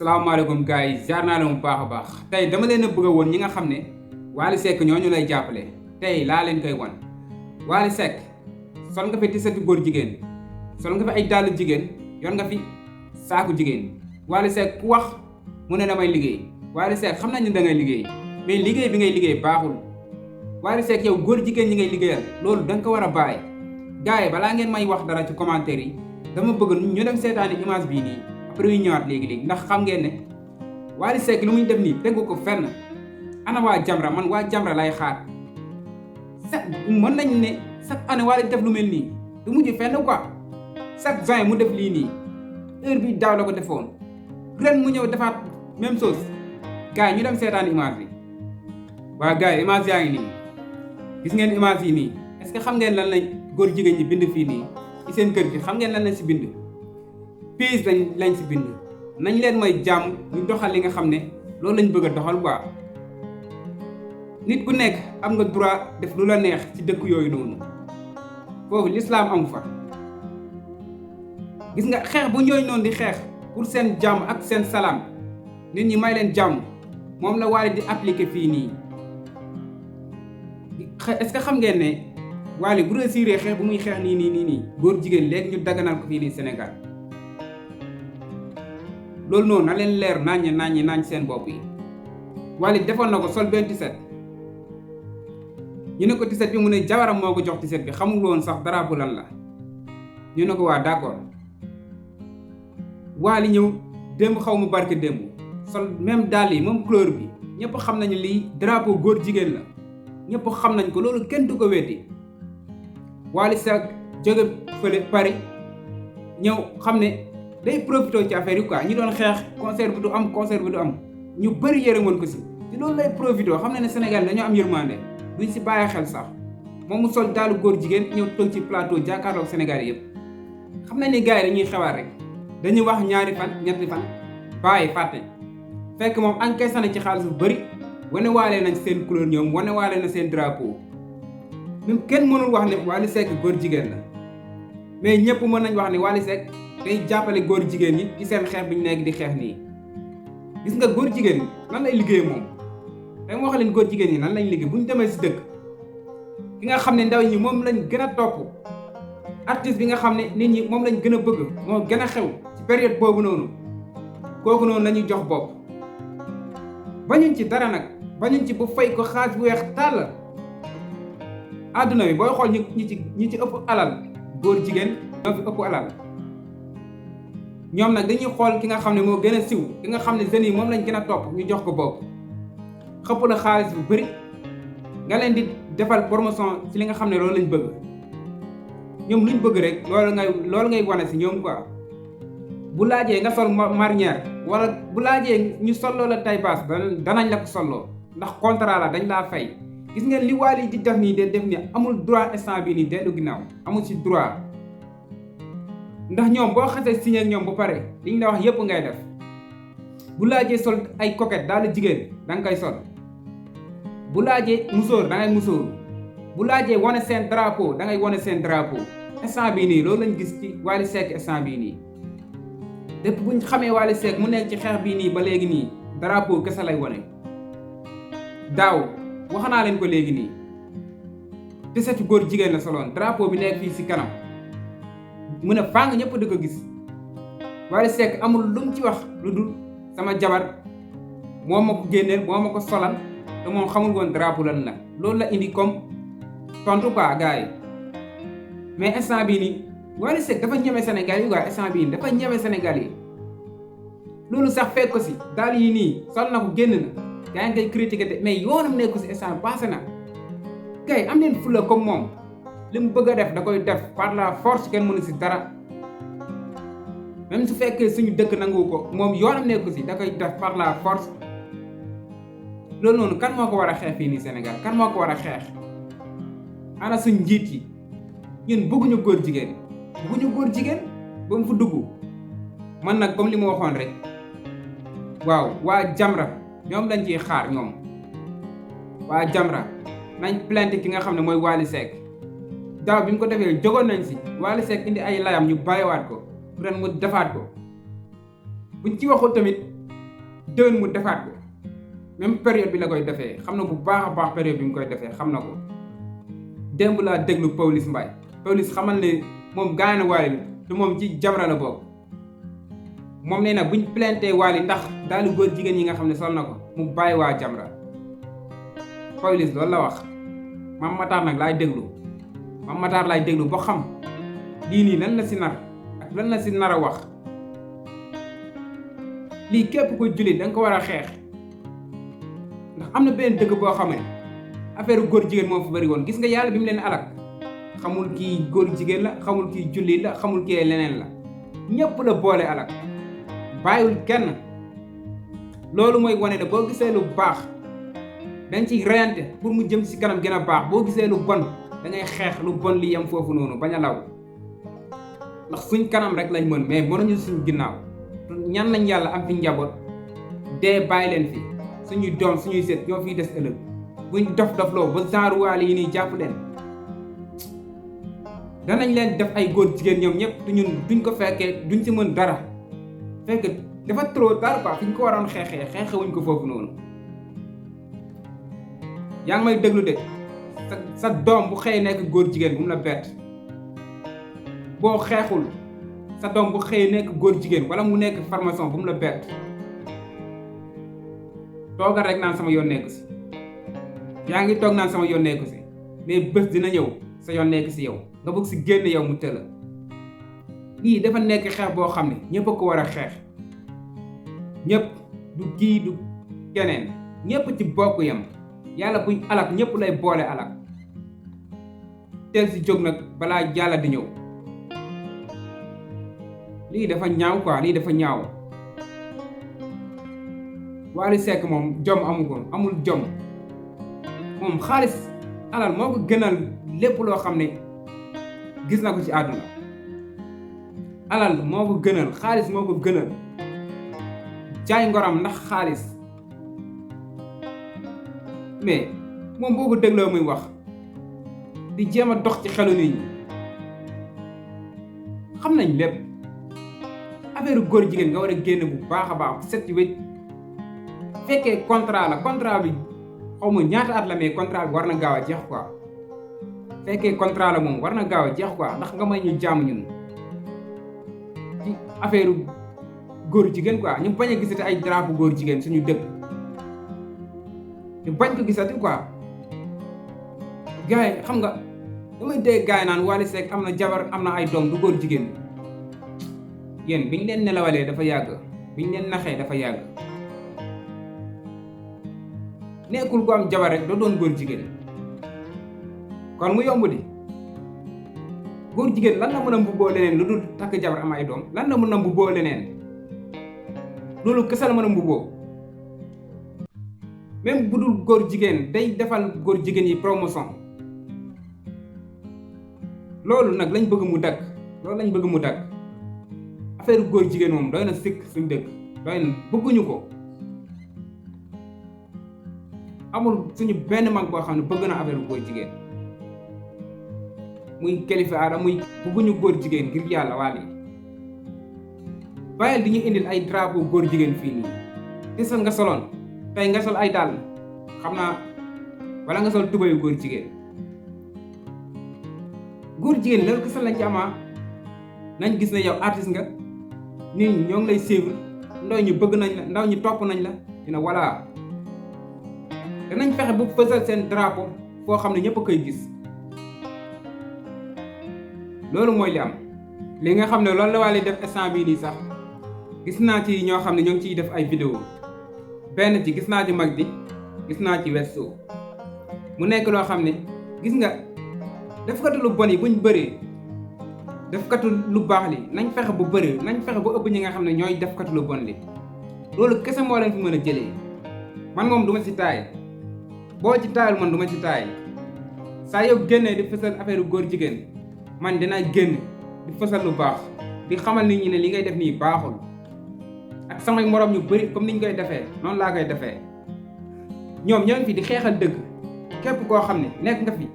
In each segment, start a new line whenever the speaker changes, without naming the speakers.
salaamaaleykum gars yi jaar naa leen bu baax a baax tey dama leen a bëgg a woon ñi nga xam ne Wally Seck ñooñu lay jàppale tey laa leen koy wan. Wally Seck sol nga fi tisatu góor jigéen sol nga fi ay dàllu jigéen yor nga fi saaku jigéen Wally Seck ku wax mu ne damay liggéey Wally Seck xam nañ ne da ngay liggéey mais liggéey bi ngay liggéey baaxul. Wally Seck yow góor jigéen ñi ngay liggéeyal loolu da nga ko war a bàyyi. gars yi balaa ngeen may wax dara ci commentaire yi dama bëgg ñu dem seetaani image bii nii après ñu ñëwaat léegi-léegi ndax xam ngeen ne Wally Seck lu muy def nii tegu ko fenn. ana waa Jamra man waa Jamra lay xaar mën nañ ne chaque année Wally def lu mel nii du mujj fenn quoi chaque juin mu def lii nii heure bi daaw la ko defoon ren mu ñëw defaat même chose. gars yi ñu dem seetaan image bi. waa gars yi image yaa ngi nii gis ngeen image yi nii est-ce que xam ngeen lan lañ góor jigéen ñi bind fii nii ci seen kër gi xam ngeen lan lañ si bind. peace lañ si bind nañ leen may jàmm ñu doxal li nga xam ne loolu lañ bëgg a doxal quoi. nit ku nekk am nga droit def lu la neex ci dëkk yooyu noonu foofu l'islam amu fa. gis nga xeex bu ñooy noonu di xeex pour seen jàmm ak seen salaam nit ñi may leen jàmm moom la Wally di appliquer fii nii. est-ce que xam ngeen ne Wally bu réussir xeex bu muy xeex nii góor jigéen léegi ñu daganal ko fii nii Sénégal. loolu noonu na leen leer naññ seen bopp yi. Wally defoon na ko sol benn tiset ñu ne ko tiset bi mu ne jabaram moo ko jox tiset bi xamul woon sax drapeau lan la ñu ne ko waa d'accord. Wally ñëw démb xaw ma barke démb sol même dàll yi même couleur bi ñëpp xam nañu lii drapeau góor jigéen la ñëpp xam nañ ko loolu kenn du ko weddi. Wally Seck jóge fële Paris ñëw xam ne day profité ci affaire yi quoi ñi doon xeex concert bi du am ñu bëri yërëmoon ko si ci loolu lay profité xam ne Sénégal dañoo am yërmande duñ si bàyyi xel sax moom mu sol daalu góor jigéen ñëw toog ci plateau jàkkaarloog Sénégal yëpp. xam nañ ne gars yi dañuy xewaat rek dañuy wax ñaari fan ñetti fan bàyyi fàtte fekk moom encaissé na ci xaalis bu bëri wane waale nañ seen couleur ñoom wane waale na seen drapeau. même kenn mënul wax ne Wally Seck góor jigéen la mais ñëpp mën nañ wax ne Wally Seck day jàppale góor jigéen ñi ci seen xeex bi ñu nekk di xeex nii. gis nga góor jigéen lan lay liggéey moom dama wax leen góor jigéen ñi lan lañ liggéey bu ñu demee si dëkk ki nga xam ne ndaw ñi moom lañ gën a topp artiste bi nga xam ne nit ñi moom lañ gën a bëgg moo gën a xew ci période boobu noonu kooku noonu la ñuy jox bopp. bañuñ ci dara nag bañuñ ci bu fay ko xaaj bu weex tàll. àdduna bi booy xool ñi ci ëpp alal góor jigéen ñoo fi ëpp alal. ñoom nag dañuy xool ki nga xam ne moo gën a siw ki nga xam ne jeunes yi moom lañ gën a topp ñu jox ko bopp xëpp la xaalis bu bëri nga leen di defal promotion ci li nga xam ne loolu lañ bëgg. ñoom luñ bëgg rek loolu ngay wane si ñoom quoi. bu laajee nga sol marinière wala bu laajee ñu solloo la taille basse danañ la ko solloo ndax contrat la dañ laa fay. gis ngeen li Wally di def nii de def nii amul droit instant bii nii dellu ginnaaw amul ci droit. ndax ñoom boo xasee signé ak ñoom ba pare li ñu la wax yëpp ngay def bu laajee sol ay coquette daal jigéen da nga koy sol bu laajee musóor da ngay musóor bu laajee wane seen drapeau da ngay wane seen drapeau. instant bii nii loolu lañ gis ci Wally Seck instant bii nii depuis buñ xamee Wally Seck mu nekk ci xeex bii nii ba léegi nii drapeau kese lay wane. daaw wax naa leen ko léegi nii te setu góor jigéen la soloon drapeau bi nekk fii si kanam. mu ne faa nga ñëpp di ko gis Wally Seck amul lu mu ci wax lu dul sama jabar moo ma ko génneel moo ma ko solal te moom xamul woon drapeau lan la loolu la indi comme tontu quoi gars yi. mais instant bii nii Wally Seck dafa ñeme Sénégal yi quoi instant bii nii dafa ñeme Sénégal yi loolu sax fekk ko si daal yi nii sol na ko génn na yaa ngi koy critiquer de mais yoonam nekku si instant passé na gars yi am leen fula comme moom. li mu bëgg a def da koy def par la force kenn mënu si dara même su fekkee suñu dëkk nangu ko moom yoonam nekku si da koy def par la force. loolu noonu kan moo ko war a xeex fii nii Sénégal kan moo ko war a xeex ana suñ njiit yi ñun bëgguñu góor jigéen ba mu fa dugg. man nag comme li ma waxoon rek waaw waa Jamra ñoom lañ ciy xaar ñoom waa Jamra nañ plainte ki nga xam ne mooy Wally Seck. daaw bi mu ko defee jogoon nañ si Wally Seck indi ay layam ñu bàyyiwaat ko ren mu defaat ko buñ ci waxul tamit déwén mu defaat ko même période bi la koy defee xam na bu baax a baax période bi mu koy defee xam na ko. démb laa déglu Pawlish Mbaye Pawlish xamal ne moom gaañ na Wally te moom ci Jamra la bokk moom nee na buñ plainte Wally ndax daalu góor jigéen yi nga xam ne sol na ko mu bàyyi waa Jamra. Pawlish loolu la wax Mame Matar nag laay déglu Mame Matar laay déglu boo xam lii nii lan la si nar ak lan la si nar a wax. lii képp ko jullit da nga ko war a xeex ndax am na benn dëkk boo xam ne affaire góor jigéen moo fa bëri woon gis nga yàlla bi mu leen alak xamul kii góor jigéen la xamul kii jullit la xamul kii leneen la ñëpp la boole alak bàyyiwul kenn. loolu mooy wane ne boo gisee lu baax dañ ci reyante pour mu jëm si kanam gën a baax boo gisee lu bon da ngay xeex lu bon li yam foofu noonu bañ a law ndax suñ kanam rek lañ mën mais mënuñu suñ ginnaaw. ñaan nañ yàlla am fi njaboot dee bàyyi leen fi suñuy doom suñuy seet ñoo fiy des ëllëg buñ dof loo ba genre Wally yi nii jàpp leen danañ leen def ay góor jigéen ñoom ñëpp te ñun duñ ko fekkee duñ ci mën dara fekk dafa trop tard quoi fi ñu ko waroon xeexewuñ ko foofu noonu. yaa ngi may déglu de sa doom bu xëy nekk góor jigéen bu mu la bett boo xeexul sa doom bu xëy nekk góor jigéen wala mu nekk formation bu mu la bett toogal rek naan sama yoon nekku si yaa ngi toog naan sama yoon nekku si mais bés dina ñëw sa yoon nekk si yow nga bëgg si génn yow mu tëla. lii dafa nekk xeex boo xam ne ñëpp a ko war a xeex ñëpp du kii du keneen ñëpp ci bokk yam yàlla buy alak ñëpp lay boole alak teel si jóg nag balaa yàlla di ñëw. lii dafa ñaaw quoi lii dafa ñaaw. Wally Seck moom jom amu ko amul jom moom xaalis alal moo ko gënal lépp loo xam ne gis na ko ci àdduna. alal moo ko gënal xaalis moo ko gënal jaay ngoram ndax xaalis mais moom boo ko dégloo muy wax di jéem a dox ci xelu nit ñi xam nañ lépp. affaire góor jigéen nga war a génn bu baax a baax set ci wécc fekkee contrat bi xaw ma ñaata at la mais contrat bi war na gaaw a jeex quoi fekkee contrat la moom war na gaaw a jeex quoi ndax nga may ñu jàmm ñun ci affaire góor jigéen quoi ñu bañ a gisati ay drapeau góor jigéen suñu dëkk ñu bañ ko gisati quoi. gars yi xam nga damay dégg gars yi naan Wally Seck am na jabar am na ay doom du góor jigéen yéen biñ leen nelawalee dafa yàgg biñ leen naxee dafa yàgg. nekkul ko am jabar rek doo doon góor jigéen kon mu yomb di góor jigéen lan la mën a mbubboo leneen lu dul takk jabar am ay doom lan la mën a mbubboo leneen loolu kese la mën a mbubboo. même bu dul góor jigéen day defal góor jigéen yi promotion. loolu nag lañ bëgg mu dakk affaire góor jigéen moom doy na sikk suñ dëkk doy na bëgguñu ko. amul suñu benn mag boo xam ne bëgg na affaire góor jigéen muy kilifa aada muy bëgguñu góor jigéen ngir yàlla Wally bàyyil di ñu indil ay drapeau góor jigéen fii nii te sax nga soloon tey nga sol ay dàll xam naa wala nga sol tubayu góor jigéen loolu kese lañ ci amaa nañ gis ne yow artiste nga nit ñi ñoo ngi lay suivre ndaw ñu bëgg nañ la ndaw ñu topp nañ la dina voilà danañ fexe bu fësal seen drapeau foo xam ne ñëpp a koy gis loolu mooy li am. li nga xam ne loolu la Wally def instant bii nii sax gis naa ci ñoo xam ne ñoo ngi ciy def ay vidéo benn ci gis naa ci mag di gis naa ci Wesso mu nekk loo xam ne gis nga defkatu lu bon yi buñ bëree defkatu lu baax li nañ fexe bu bëree nañ fexe bu ëpp ñi nga xam ne ñooy defkatu lu bon li loolu kese moo leen fi mën a jëlee. man moom du ma ci taay boo ci taayul man du ma ci taay saa yow génnee di fësal affaire góor jigéen man dinaa génn di fësal lu baax di xamal nit ñi ne li ngay def nii baaxul ak samay morom ñu bëri comme niñ koy defee noonu laa koy defee. ñoom ñoo ngi fi di xeexal dëgg képp koo xam ne nekk nga fi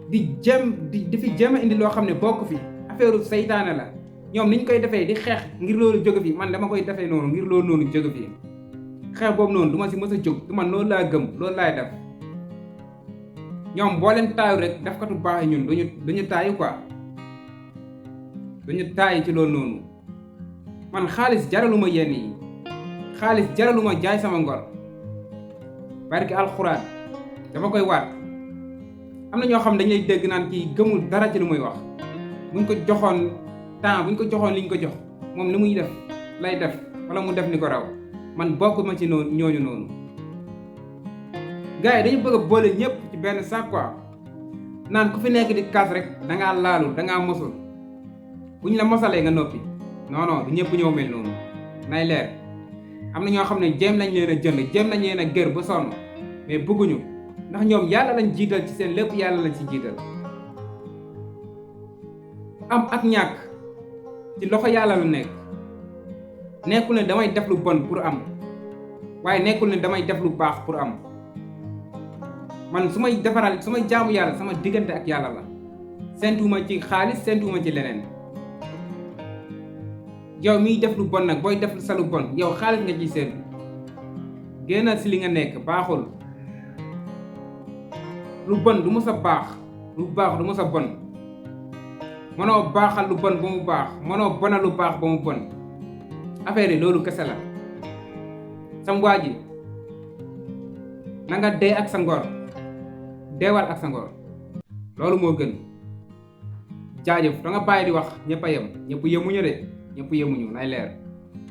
di fi jéem a indi loo xam ne bokk fi affaire seytaane la ñoom niñ koy defee di xeex ngir loolu jóge fi man dama koy defee noonu ngir loolu noonu jóge fi xeex boobu noonu du ma si mës a jóg du man loolu laa gëm loolu laay def ñoom boo leen taayu rek def katu baax ñun duñu taayu quoi duñu taayu ci loolu noonu man xaalis jaraluma yenn yi xaalis jaraluma jaay sama ngor barki alxuraan dama koy waat am na ñoo xam dañ lay dégg naan kii gëmul dara ci lu muy wax buñ ko joxoon temps buñ ko joxoon liñ ko jox moom li muy def lay def wala mu def ni ko raw man bokk ma ci noonu ñooñu noonu gars yi dañu bëgg a boole ñëpp ci benn sac quoi naan ku fi nekk di kaas rek dangaa laalul dangaa mosul buñ la mosalee nga noppi non non du ñëpp ñëw mel noonu nay leer am na ñoo xam ne jéem nañ leen a jënd jéem nañ leen a gër ba sonn mais bëgguñu ndax ñoom yàlla lañ jiital ci seen lépp yàlla lañ ci jiital am ak ñàkk ci loxo yàlla la nekk nekkul ne damay def lu bon pour am waaye nekkul ne damay def lu baax pour am man su may defaral su may jaamu yàlla sama diggante ak yàlla la seentuwuma ci xaalis seentuwuma ci leneen yow miy def lu bon nag booy def sa lu bon yow xaalis nga ciy seen génnal si li nga nekk baaxul lu bon du mës a baax lu baax du mës a bon mënoo baaxal lu bon ba mu baax mënoo bonal lu baax ba mu bon affaire yi loolu kese la sam waa ji na nga dee ak sa ngor deewal ak sa ngor loolu moo gën jaajëf da nga bàyyi di wax ñëpp a yem ñëpp yemuñu de ñëpp yemuñu nay leer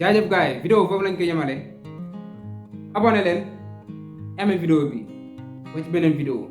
jaajëf gars yi vidéo foofu lañ ko yemale abonné leen aimé vidéo bi ba ci beneen vidéo